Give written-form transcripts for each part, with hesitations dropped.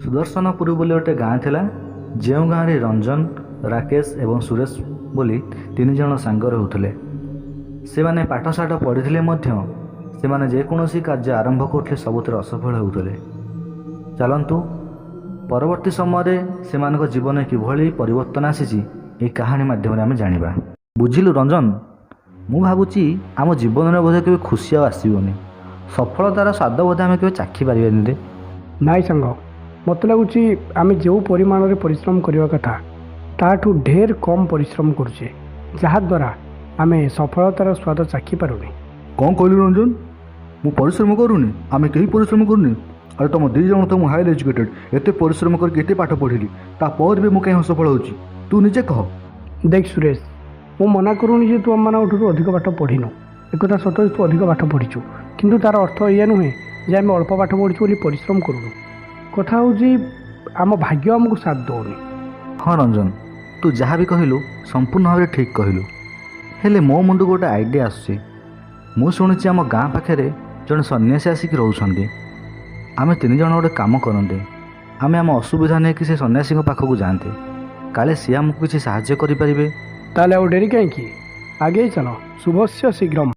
ସୁଦର୍ଶନପୁର ବୋଲି ଗୋଟେ ଗାଁ ଥିଲା, ଯେଉଁ ଗାଁରେ ରଞ୍ଜନ, ରାକେଶ ଏବଂ ସୁରେଶ ବୋଲି ତିନି ଜଣ ସାଙ୍ଗ ରହୁଥିଲେ। ସେମାନେ ପାଠଶାଠ ପଢ଼ିଥିଲେ ମଧ୍ୟ ସେମାନେ ଯେକୌଣସି କାର୍ଯ୍ୟ ଆରମ୍ଭ କରୁଥିଲେ ସବୁଥିରେ ଅସଫଳ ହେଉଥିଲେ। ଚାଲନ୍ତୁ, ପରବର୍ତ୍ତୀ ସମୟରେ ସେମାନଙ୍କ ଜୀବନରେ କିଭଳି ପରିବର୍ତ୍ତନ ଆସିଛି ଏହି କାହାଣୀ ମାଧ୍ୟମରେ ଆମେ ଜାଣିବା। ବୁଝିଲୁ ରଞ୍ଜନ, ମୁଁ ଭାବୁଛି ଆମ ଜୀବନରେ ବୋଧେ କେବେ ଖୁସି ଆଉ ଆସିବନି। ସଫଳତାର ସ୍ୱାଦ ବୋଧେ ଆମେ କେବେ ଚାଖି ପାରିବାନି ରେ। ନାଇଁ ସାଙ୍ଗ, ମୋତେ ଲାଗୁଛି ଆମେ ଯେଉଁ ପରିମାଣରେ ପରିଶ୍ରମ କରିବା କଥା ତାଠୁ ଢେର କମ୍ ପରିଶ୍ରମ କରୁଛେ, ଯାହାଦ୍ୱାରା ଆମେ ସଫଳତାର ସ୍ୱାଦ ଚାଖିପାରୁନି। କ'ଣ କହିଲୁ ରଞ୍ଜନ? ମୁଁ ପରିଶ୍ରମ କରୁନି? ଆମେ କେହି ପରିଶ୍ରମ କରୁନି? ଆରେ ତମ ଦୁଇ ଜଣ ତ ମୁଁ ହାଇଲି ଏଜୁକେଟେଡ଼, ଏତେ ପରିଶ୍ରମ କରିକି ଏତେ ପାଠ ପଢ଼ିଲି, ତାପରେ ବି ମୁଁ କାହିଁ ଅସଫଳ ହେଉଛି? ତୁ ନିଜେ କହ। ଦେଖ ସୁରେଶ, ମୁଁ ମନା କରୁନି ଯେ ତୁ ଆମମାନଙ୍କଠାରୁ ଅଧିକ ପାଠ ପଢ଼ିନୁ। ଏକଥା ସତ ଯେ ତୁ ଅଧିକ ପାଠ ପଢ଼ିଛୁ, କିନ୍ତୁ ତା'ର ଅର୍ଥ ଏଇଆ ନୁହେଁ ଯେ ଆମେ ଅଳ୍ପ ପାଠ ପଢ଼ିଛୁ ବୋଲି ପରିଶ୍ରମ କରୁନୁ। କଥା ହେଉଛି ଆମ ଭାଗ୍ୟ ଆମକୁ ସାଥ ଦେଉନି। ହଁ ରଞ୍ଜନ, ତୁ ଯାହା ବି କହିଲୁ ସମ୍ପୂର୍ଣ୍ଣ ଭାବରେ ଠିକ୍ କହିଲୁ। ହେଲେ ମୋ ମୁଣ୍ଡକୁ ଗୋଟେ ଆଇଡ଼ିଆ ଆସୁଛି। ମୁଁ ଶୁଣିଛି ଆମ ଗାଁ ପାଖରେ ଜଣେ ସନ୍ନ୍ୟାସୀ ଆସିକି ରହୁଛନ୍ତି। ଆମେ ତିନି ଜଣ ଗୋଟେ କାମ କରନ୍ତେ, ଆମେ ଆମ ଅସୁବିଧା ନେଇକି ସେ ସନ୍ନ୍ୟାସୀଙ୍କ ପାଖକୁ ଯାଆନ୍ତେ, କାଳେ ସିଏ ଆମକୁ କିଛି ସାହାଯ୍ୟ କରିପାରିବେ। ତାହେଲେ ଆଉ ଡେରି କାହିଁକି? ଆଗେଇ ଚାଲ। ଶୁଭସ୍ୟ ଶୀଘ୍ରମ୍।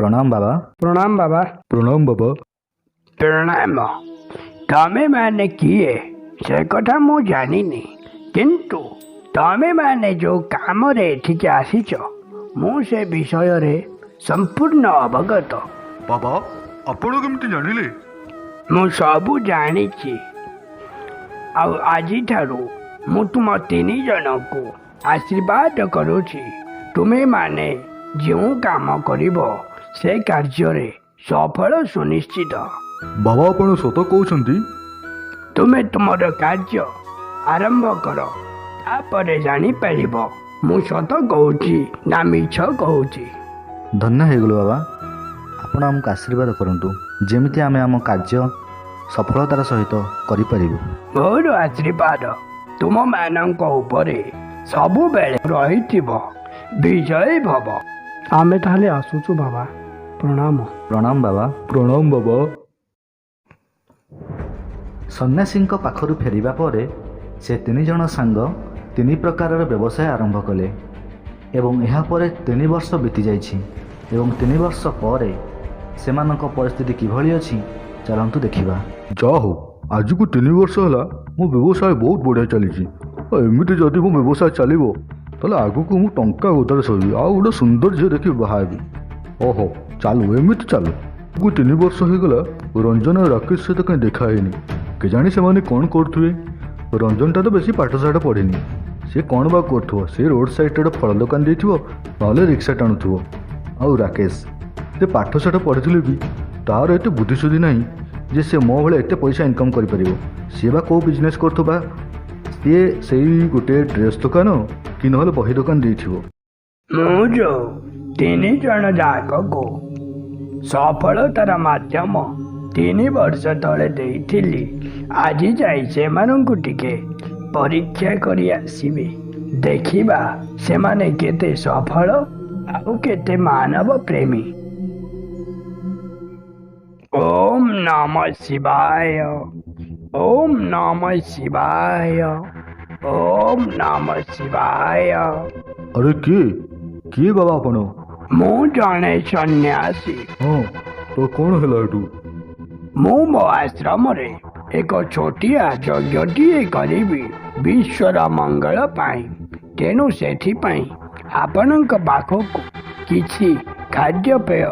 ପ୍ରଣାମ ବାବା। ପ୍ରଣାମ ବାବା। ପ୍ରଣାମ ବାବା। ପ୍ରଣାମ। ତମେମାନେ କିଏ ସେ କଥା ମୁଁ ଜାଣିନି, କିନ୍ତୁ ତମେମାନେ ଯେଉଁ କାମରେ ଏଠିକି ଆସିଛ ମୁଁ ସେ ବିଷୟରେ ସମ୍ପୂର୍ଣ୍ଣ ଅବଗତ। ବାବା, ଆପଣ କେମିତି ଜାଣିଲେ? ମୁଁ ସବୁ ଜାଣିଛି, ଆଉ ଆଜିଠାରୁ ମୁଁ ତୁମ ତିନି ଜଣଙ୍କୁ ଆଶୀର୍ବାଦ କରୁଛି। ତୁମେମାନେ ଯେଉଁ କାମ କରିବ ସେ କାର୍ଯ୍ୟରେ ସଫଳ ସୁନିଶ୍ଚିତ। ବାବା, ଆପଣ ସତ କହୁଛନ୍ତି? ତୁମେ ତୁମର କାର୍ଯ୍ୟ ଆରମ୍ଭ କର, ତାପରେ ଜାଣିପାରିବ ମୁଁ ସତ କହୁଛି ନା ମିଛ କହୁଛି। ଧନ୍ୟ ହେଇଗଲୁ ବାବା। ଆପଣ ଆମକୁ ଆଶୀର୍ବାଦ କରନ୍ତୁ ଯେମିତି ଆମେ ଆମ କାର୍ଯ୍ୟ ସଫଳତାର ସହିତ କରିପାରିବୁ। ମୋର ଆଶୀର୍ବାଦ ତୁମମାନଙ୍କ ଉପରେ ସବୁବେଳେ ରହିଥିବ। ବିଜୟ ଭବ। ଆମେ ତାହେଲେ ଆସୁଛୁ ବାବା, ପ୍ରଣାମ। ପ୍ରଣାମ ବାବା। ପ୍ରଣାମ ବାବା। ସନ୍ନ୍ୟାସୀଙ୍କ ପାଖରୁ ଫେରିବା ପରେ ସେ ତିନି ଜଣ ସାଙ୍ଗ ତିନି ପ୍ରକାରର ବ୍ୟବସାୟ ଆରମ୍ଭ କଲେ ଏବଂ ଏହାପରେ 3 ବର୍ଷ ବିତିଯାଇଛି ଏବଂ 3 ବର୍ଷ ପରେ ସେମାନଙ୍କ ପରିସ୍ଥିତି କିଭଳି ଅଛି ଚାଲନ୍ତୁ ଦେଖିବା। ଯା ହଉ, ଆଜିକୁ 3 ବର୍ଷ ହେଲା ମୋ ବ୍ୟବସାୟ ବହୁତ ବଢ଼ିଆ ଚାଲିଛି। ଆଉ ଏମିତି ଯଦି ମୋ ବ୍ୟବସାୟ ଚାଲିବ ତାହେଲେ ଆଗକୁ ମୁଁ ଟଙ୍କା ଗୋଦାରେ ସରିବି, ଆଉ ଗୋଟେ ସୁନ୍ଦର ଝିଅ ଦେଖି ବାହା ହେବି। ଓହୋ, ଚାଲୁ ଏମିତି ଚାଲୁ। ଆଗକୁ 3 ବର୍ଷ ହେଇଗଲା, ରଞ୍ଜନ ଆଉ ରାକେଶ ସହିତ କାହିଁ ଦେଖା ହେଇନି। କେଜାଣି ସେମାନେ କ'ଣ କରୁଥିବେ। ରଞ୍ଜନଟା ତ ବେଶୀ ପାଠଶାଠ ପଢ଼ିନି, ସେ କ'ଣ ବା କରୁଥିବ? ସେ ରୋଡ଼ ସାଇଡ଼୍ରେ ଗୋଟେ ଫଳ ଦୋକାନ ଦେଇଥିବ, ନହେଲେ ରିକ୍ସା ଟାଣୁଥିବ। ଆଉ ରାକେଶ, ସେ ପାଠଶାଠ ପଢ଼ିଥିଲେ ବି ତାର ଏତେ ବୁଦ୍ଧିସୁଦ୍ଧି ନାହିଁ ଯେ ସେ ମୋ ଭଳିଆ ଏତେ ପଇସା ଇନକମ୍ କରିପାରିବ। ସିଏ ବା କେଉଁ ବିଜନେସ୍ କରୁଥିବ? ସିଏ ସେଇ ଗୋଟେ ଡ୍ରେସ୍ ଦୋକାନ କି ନହେଲେ ବହି ଦୋକାନ ଦେଇଥିବ। ମୁଁ ଯେଉଁ ତିନି ଜଣ ଯାକକୁ ସଫଳତାର ମାଧ୍ୟମ 3 ବର୍ଷ ତଳେ ଦେଇଥିଲି, ଆଜି ଯାଇ ସେମାନଙ୍କୁ ଟିକେ ପରୀକ୍ଷା କରି ଆସିବି। ଦେଖିବା ସେମାନେ କେତେ ସଫଳ ଆଉ କେତେ ମାନବ ପ୍ରେମୀ। ଓମ୍ ନମ ଶିବାୟ, ଓମ୍ ନମ ଶିବାୟ, ଓମ୍ ନମ ଶିବାୟ। ଆରେ କିଏ କିଏ ବାବା ଆପଣ? ମୁଁ ଜଣେ ସନ୍ନ୍ୟାସୀ। ହଁ ତ କ'ଣ ହେଲା ଏଠୁ? ମୁଁ ମୋ ଆଶ୍ରମରେ ଏକ ଛୋଟିଆ ଯଜ୍ଞଟିଏ କରିବି ବିଶ୍ୱର ମଙ୍ଗଳ ପାଇଁ। ତେଣୁ ସେଥିପାଇଁ ଆପଣଙ୍କ ପାଖକୁ କିଛି ଖାଦ୍ୟପେୟ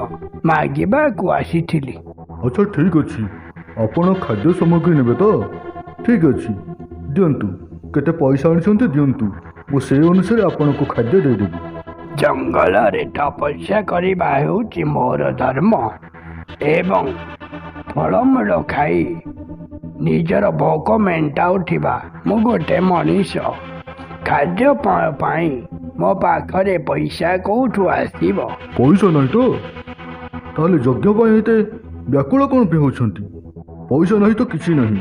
ମାଗିବାକୁ ଆସିଥିଲି। ଆଚ୍ଛା ଠିକ୍ ଅଛି, ଆପଣ ଖାଦ୍ୟ ସାମଗ୍ରୀ ନେବେ ତ? ଠିକ୍ ଅଛି, ଦିଅନ୍ତୁ। କେତେ ପଇସା ଆଣିଛନ୍ତି ଦିଅନ୍ତୁ, ମୁଁ ସେଇ ଅନୁସାରେ ଆପଣଙ୍କୁ ଖାଦ୍ୟ ଦେଇଦେବି। ଜଙ୍ଗଲରେ ତପସ୍ୟା କରିବା ହେଉଛି ମୋର ଧର୍ମ, ଏବଂ ଫଳମୂଳ ଖାଇ ନିଜର ଭୋକ ମେଣ୍ଟାଉଥିବା ମୁଁ ଗୋଟେ ମଣିଷ। ଖାଦ୍ୟ ପାଇଁ ମୋ ପାଖରେ ପଇସା କୋଉଠୁ ଆସିବ? ପଇସା ନାହିଁ ତ? ତାହେଲେ ଯଜ୍ଞ ପାଇଁ ଏତେ ବ୍ୟାକୁଳ କ'ଣ ପାଇଁ ହେଉଛନ୍ତି? ପଇସା ନାହିଁ ତ କିଛି ନାହିଁ।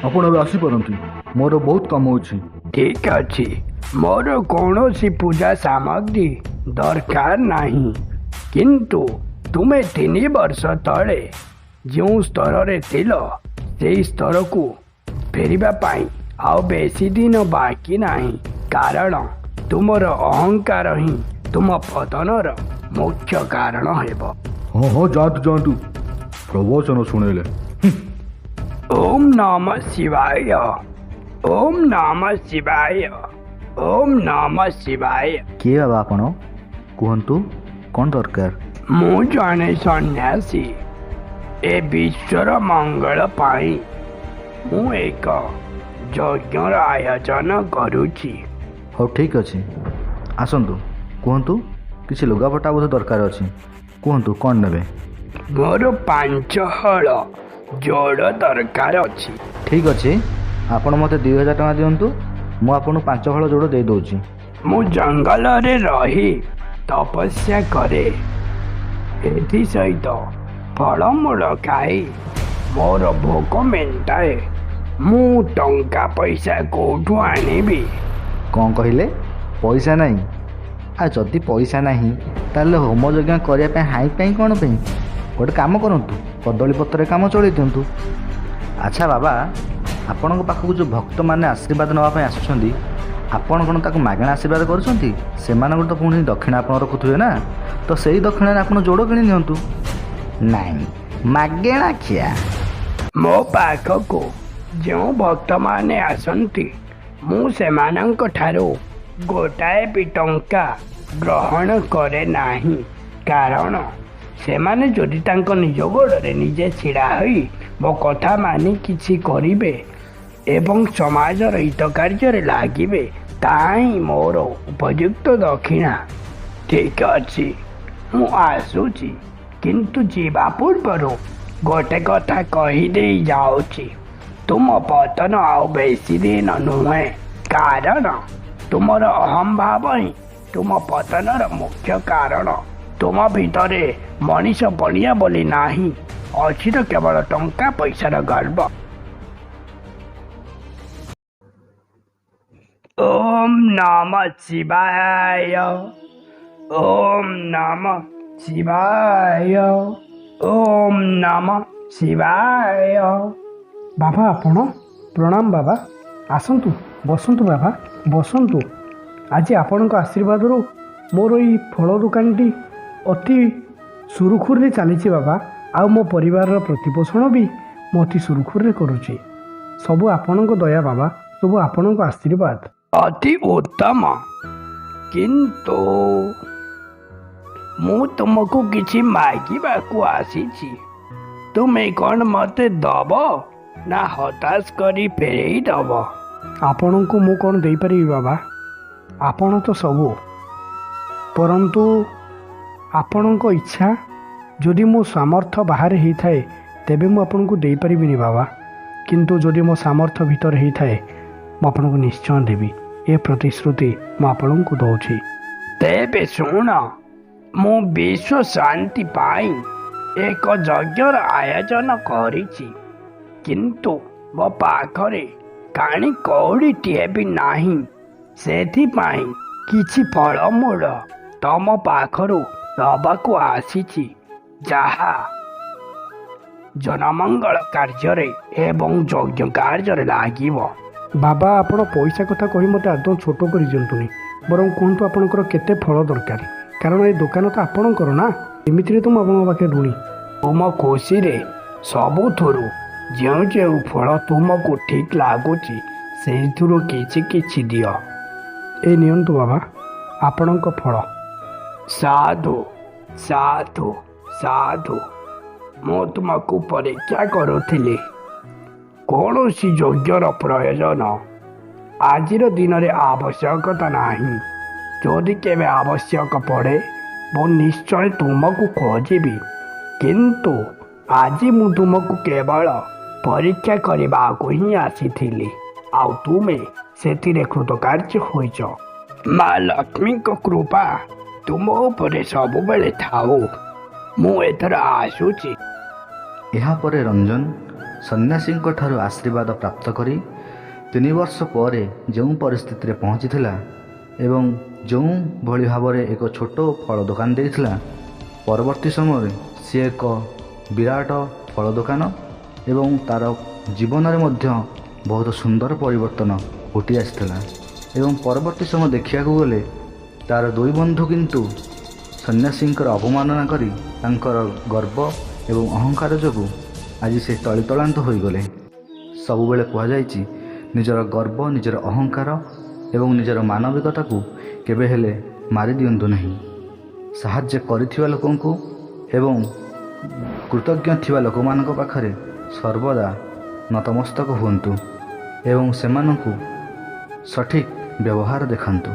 ଆପଣ ଏବେ ଆସିପାରନ୍ତି, ମୋର ବହୁତ କାମ ଅଛି। ଠିକ୍ ଅଛି, ମୋର କୌଣସି ପୂଜା ସାମଗ୍ରୀ ଦରକାର ନାହିଁ, କିନ୍ତୁ ତୁମେ 3 ବର୍ଷ ତଳେ ଯେଉଁ ସ୍ତରରେ ଥିଲ, ସେଇ ସ୍ତରକୁ ଫେରିବା ପାଇଁ ଆଉ ବେଶୀ ଦିନ ବାକି ନାହିଁ, କାରଣ ତୁମର ଅହଙ୍କାର ହିଁ ତୁମ ପତନର ମୁଖ୍ୟ କାରଣ ହେବ। ହଁ ହଁ, ଯାଆନ୍ତୁ ଯାଆନ୍ତୁ, ପ୍ରବଚନ ଶୁଣେଇଲେ। ଓମ୍ ନମ ଶିବାୟ, ଓମ୍ ନମ ଶିବାୟ, ଓମ୍ ନମ ଶିବାୟ। କିଏ ବାବା ଆପଣ? କୁହନ୍ତୁ, କ'ଣ ଦରକାର? ମୁଁ ଜଣେ ସନ୍ନ୍ୟାସୀ। ଏ ବିଶ୍ୱର ମଙ୍ଗଳ ପାଇଁ ମୁଁ ଏକ ଯଜ୍ଞର ଆୟୋଜନ କରୁଛି। ହଉ, ଠିକ୍ ଅଛି, ଆସନ୍ତୁ। କୁହନ୍ତୁ, କିଛି ଲୁଗାପଟା ବୋଧେ ଦରକାର ଅଛି। କୁହନ୍ତୁ, କ'ଣ ନେବେ? ମୋର 5 ହଳ ଜୋଡ଼ ଦରକାର ଅଛି। ଠିକ୍ ଅଛି, ଆପଣ ମୋତେ 2000 ଟଙ୍କା ଦିଅନ୍ତୁ, ମୁଁ ଆପଣଙ୍କୁ 5 ହଳ ଯୋଡ଼ ଦେଇଦେଉଛି। ମୁଁ ଜଙ୍ଗଲରେ ରହି ତପସ୍ୟା କରେ, ଏଥିସହିତ ଫଳମୂଳ ଖାଇ ମୋର ଭୋକ ମେଣ୍ଟାଏ। ମୁଁ ଟଙ୍କା ପଇସା କୋଉଠୁ ଆଣିବି? କ'ଣ କହିଲେ? ପଇସା ନାହିଁ? ଆଉ ଯଦି ପଇସା ନାହିଁ, ତାହେଲେ ହୋମ ଯଜ୍ଞ କରିବା ପାଇଁ ହାଇ ପାଇଁ କ'ଣ ପାଇଁ? ଗୋଟେ କାମ କରନ୍ତୁ, କଦଳୀ ପତ୍ରରେ କାମ ଚଳେଇ ଦିଅନ୍ତୁ। ଆଚ୍ଛା ବାବା, ଆପଣଙ୍କ ପାଖକୁ ଯେଉଁ ଭକ୍ତମାନେ ଆଶୀର୍ବାଦ ନେବା ପାଇଁ ଆସୁଛନ୍ତି, ଆପଣ କ'ଣ ତାକୁ ମାଗଣା ଆଶୀର୍ବାଦ କରୁଛନ୍ତି? ସେମାନଙ୍କର ତ ପୁଣି ଦକ୍ଷିଣା ଆପଣ ରଖୁଥିବେ ନା? ତ ସେଇ ଦକ୍ଷିଣାରେ ଆପଣ ଯୋଡ଼ କିଣି ନିଅନ୍ତୁ। ନାଇଁ, ମାଗେଣା ଖିଆ। ମୋ ପାଖକୁ ଯେଉଁ ଭକ୍ତମାନେ ଆସନ୍ତି, ମୁଁ ସେମାନଙ୍କ ଠାରୁ ଗୋଟାଏ ବି ଟଙ୍କା ଗ୍ରହଣ କରେ ନାହିଁ, କାରଣ ସେମାନେ ଯଦି ତାଙ୍କ ନିଜ ଗୋଡ଼ରେ ନିଜେ ଛିଡ଼ା ହୋଇ ମୋ କଥା ମାନି କିଛି କରିବେ ଏବଂ ସମାଜର ହିତ କାର୍ଯ୍ୟରେ ଲାଗିବେ, ତାହା ହିଁ ମୋର ଉପଯୁକ୍ତ ଦକ୍ଷିଣା। ଠିକ୍ ଅଛି, ମୁଁ ଆସୁଛି, କିନ୍ତୁ ଯିବା ପୂର୍ବରୁ ଗୋଟେ କଥା କହିଦେଇ ଯାଉଛି। ତୁମ ପତନ ଆଉ ବେଶୀ ଦିନ ନୁହେଁ, କାରଣ ତୁମର ଅହମ୍ଭାବ ହିଁ ତୁମ ପତନର ମୁଖ୍ୟ କାରଣ। ତୁମ ଭିତରେ ମଣିଷ ପଣିଆ ବୋଲି ନାହିଁ, ଅଛି ତ କେବଳ ଟଙ୍କା ପଇସାର ଗର୍ବ। ଓମ୍ ନମ ଶିବାୟ, ଓମ୍ ନମ ଶିବାୟ, ଓମ୍ ନମ ଶିବାୟ। ବାବା, ଆପଣ? ପ୍ରଣାମ ବାବା। ଆସନ୍ତୁ, ବସନ୍ତୁ ବାବା, ବସନ୍ତୁ। ଆଜି ଆପଣଙ୍କ ଆଶୀର୍ବାଦରୁ ମୋର ଏଇ ଫଳ ଦୋକାନଟି ଅତି ସୁରୁଖୁରୁରେ ଚାଲିଛି ବାବା, ଆଉ ମୋ ପରିବାରର ପ୍ରତିପୋଷଣ ବି ମୁଁ ଅତି ସୁରୁଖୁରୁରେ କରୁଛି। ସବୁ ଆପଣଙ୍କ ଦୟା ବାବା, ସବୁ ଆପଣଙ୍କ ଆଶୀର୍ବାଦ। ଅତି ଉତ୍ତମ। କିନ୍ତୁ ମୁଁ ତୁମକୁ କିଛି ମାଗିବାକୁ ଆସିଛି। ତୁମେ କ'ଣ ମୋତେ ଦବ ନା ହତାଶ କରି ଫେରେଇ ଦବ? ଆପଣଙ୍କୁ ମୁଁ କ'ଣ ଦେଇପାରିବି ବାବା? ଆପଣ ତ ସବୁ। ପରନ୍ତୁ ଆପଣଙ୍କ ଇଚ୍ଛା ଯଦି ମୋ ସାମର୍ଥ୍ୟ ବାହାରେ ହେଇଥାଏ, ତେବେ ମୁଁ ଆପଣଙ୍କୁ ଦେଇପାରିବିନି ବାବା। କିନ୍ତୁ ଯଦି ମୋ ସାମର୍ଥ୍ୟ ଭିତରେ ହେଇଥାଏ, ମୁଁ ଆପଣଙ୍କୁ ନିଶ୍ଚୟ ଦେବି। ଏ ପ୍ରତିଶ୍ରୁତି ମୁଁ ଆପଣଙ୍କୁ ଦେଉଛି। ତେବେ ଶୁଣ, ମୁଁ ବିଶ୍ୱ ଶାନ୍ତି ପାଇଁ ଏକ ଯଜ୍ଞର ଆୟୋଜନ କରିଛି, କିନ୍ତୁ ମୋ ପାଖରେ କାଣି କଉଡ଼ିଟିଏ ବି ନାହିଁ। ସେଥିପାଇଁ କିଛି ଫଳମୂଳ ତମ ପାଖରୁ ନେବାକୁ ଆସିଛି, ଯାହା ଜନମଙ୍ଗଳ କାର୍ଯ୍ୟରେ ଏବଂ ଯଜ୍ଞ କାର୍ଯ୍ୟରେ ଲାଗିବ। ବାବା, ଆପଣ ପଇସା କଥା କହି ମୋତେ ଆଦୌ ଛୋଟ କରିଦିଅନ୍ତୁନି। ବରଂ କୁହନ୍ତୁ, ଆପଣଙ୍କର କେତେ ଫଳ ଦରକାର? କାରଣ ଏ ଦୋକାନ ତ ଆପଣଙ୍କର ନା, ଏମିତିରେ ତ ମୁଁ ଆପଣଙ୍କ ପାଖରେ ଋଣୀ। ତୁମ ଖୁସିରେ ସବୁଥିରୁ ଯେଉଁ ଯେଉଁ ଫଳ ତୁମକୁ ଠିକ୍ ଲାଗୁଛି, ସେଇଥିରୁ କିଛି କିଛି ଦିଅ। ଏ ନିଅନ୍ତୁ ବାବା, ଆପଣଙ୍କ ଫଳ। ସାଧୁ, ସାଧୁ, ସାଧୁ। ମୁଁ ତୁମକୁ ପରୀକ୍ଷା କରୁଥିଲି। କୌଣସି ଯଜ୍ଞର ପ୍ରୟୋଜନ ଆଜିର ଦିନରେ ଆବଶ୍ୟକତା ନାହିଁ। ଯଦି କେବେ ଆବଶ୍ୟକ ପଡ଼େ, ମୁଁ ନିଶ୍ଚୟ ତୁମକୁ ଖୋଜିବି। କିନ୍ତୁ ଆଜି ମୁଁ ତୁମକୁ କେବଳ ପରୀକ୍ଷା କରିବାକୁ ହିଁ ଆସିଥିଲି, ଆଉ ତୁମେ ସେଥିରେ କୃତକାର୍ଯ୍ୟ ହୋଇଛ। ମା ଲକ୍ଷ୍ମୀଙ୍କ କୃପା ତୁମ ଉପରେ ସବୁବେଳେ ଥାଉ। ମୁଁ ଏଥର ଆସୁଛି। ଏହାପରେ ରଞ୍ଜନ ସନ୍ନ୍ୟାସୀଙ୍କ ଠାରୁ ଆଶୀର୍ବାଦ ପ୍ରାପ୍ତ କରି 3 ବର୍ଷ ପରେ ଯେଉଁ ପରିସ୍ଥିତିରେ ପହଞ୍ଚିଥିଲା, ଏବଂ ଯେଉଁ ଭଳି ଭାବରେ ଏକ ଛୋଟ ଫଳ ଦୋକାନ ଦେଇଥିଲା, ପରବର୍ତ୍ତୀ ସମୟରେ ସିଏ ଏକ ବିରାଟ ଫଳ ଦୋକାନ ଏବଂ ତା'ର ଜୀବନରେ ମଧ୍ୟ ବହୁତ ସୁନ୍ଦର ପରିବର୍ତ୍ତନ ଘଟି ଆସିଥିଲା। ଏବଂ ପରବର୍ତ୍ତୀ ସମୟ ଦେଖିବାକୁ ଗଲେ ତା'ର ଦୁଇ ବନ୍ଧୁ କିନ୍ତୁ ସନ୍ନ୍ୟାସୀଙ୍କର ଅବମାନନା କରି ତାଙ୍କର ଗର୍ବ ଏବଂ ଅହଙ୍କାର ଯୋଗୁଁ ଆଜି ସେ ତଳିତଳାନ୍ତ ହୋଇଗଲେ। ସବୁବେଳେ କୁହାଯାଇଛି, ନିଜର ଗର୍ବ, ନିଜର ଅହଙ୍କାର ଏବଂ ନିଜର ମାନବିକତାକୁ କେବେ ହେଲେ ମାରିଦିଅନ୍ତୁ ନାହିଁ। ସାହାଯ୍ୟ କରିଥିବା ଲୋକଙ୍କୁ ଏବଂ କୃତଜ୍ଞ ଥିବା ଲୋକମାନଙ୍କ ପାଖରେ ସର୍ବଦା ନତମସ୍ତକ ହୁଅନ୍ତୁ ଏବଂ ସେମାନଙ୍କୁ ସଠିକ୍ ବ୍ୟବହାର ଦେଖାନ୍ତୁ।